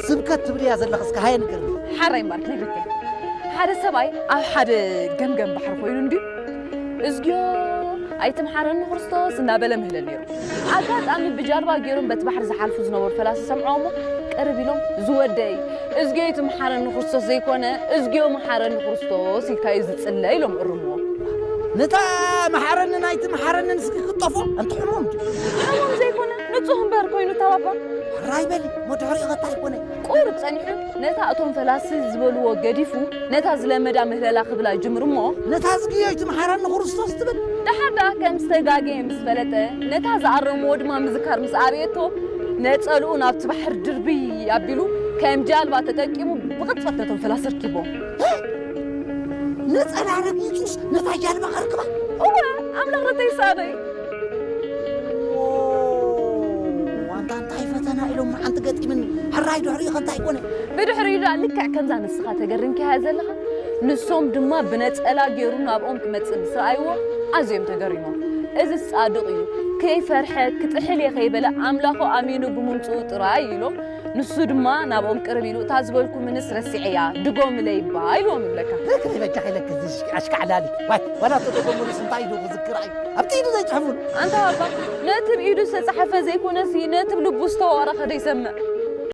ስብከት ትብል እያ ዘለኽስ፣ ከሃየ ንገርኒ። ሓራይ እምበር ክነግረካ። ሓደ ሰብኣይ ኣብ ሓደ ገምገም ባሕሪ ኮይኑ እንድዩ፣ "እዝግዮ ኣይትምሓረኒ ክርስቶስ" እናበለ ምህለል ነይሩ። ኣጋጣሚ ብጃልባ ገይሮም በቲ ባሕሪ ዝሓልፉ ዝነበሩ ፈላሲ ሰምዖም እሞ ቅርብ ኢሎም፣ "ዝወደይ፣ እዝግዮ ኣይትምሓረኒ ክርስቶስ ዘይኮነ፣ እዝግዮ መሓረኒ ክርስቶስ ኢልካ እዩ ዝጽለ" ኢሎም እርምዎ። ነታ መሓረንን ኣይትምሓረንን እስኪ ክጠፎ እንተ ሕሞም ድዩ? ሕሞም ዘይኮነ፣ ንጹህ እምበር ኮይኑ እታ ባባ። ሕራይ በሊ፣ እሞ ድሕሪኡ ኸ እንታይ ኮነ? ቁሩብ ጸኒሑ፣ ነታ እቶም ፈላሲ ዝበልዎ ገዲፉ፣ ነታ ዝለመዳ ምህለላ ክብላ ይጅምር እሞ፣ ነታ እዝግዮ ኣይትምሓረኒ ክርስቶስ ትብል። ደሓር ደኣ ከም ዝተጋገየ ምስ ፈለጠ፣ ነታ ዝኣረምዎ ድማ ምዝካር ምስ ኣበየቶ፣ ነጸልኡ ናብቲ ባሕሪ ድርብይ ኣቢሉ፣ ከም ጃልባ ተጠቂሙ ብቕጽበት ነቶም ፈላሲ ኣርኪብዎም። ነጸላ ረጊጹስ ነታ ጃልባ ከርክባ? እወ፣ ኣምላኽ ነተይ ይስኣኖ እዩ። ኦ፣ ኣንታ እንታይ ፈተና ኢሎም መዓንቲ ገጢምኒ። ሕራይ ድሕሪኡ ከ እንታይ ኮነ? ብድሕሪኡ ደኣ ልክዕ ከምዛ ንስኻ ተገሪምካያ ዘለኻ፣ ንሶም ድማ ብነጸላ ገይሩ ናብኦም ክመጽእ ምስ ረኣይዎ ኣዝዮም ተገሪሞም። "እዚ ጻድቕ እዩ፣ ከይፈርሐ ክጥሕል እየ ከይበለ ኣምላኹ ኣሚኑ ብምምጽኡ ጥራይ" ኢሎም፣ ንሱ ድማ ናብኦም ቅርብ ኢሉ፣ "እታ ዝበልኩምንስ ረሲዐያ፣ ድጎምለይ እባ" ኢልዎም ይብለካ። ርክብ ይበጃ ኢለክ፣ እዚ ኣሽካዕላሊ። ዋይ፣ ዋላ ተደጎምሉስ እንታይ ኢሉ ክዝክር ኣዩ? ኣብቲ ኢዱ ዘይጽሕፉን። ኣንታ ባባ፣ ነቲ ብኢዱ ዝተጻሕፈ ዘይኮነሲ፣ ነቲ ብልቡ ዝተዋረኸ ዶ ይሰምዕ?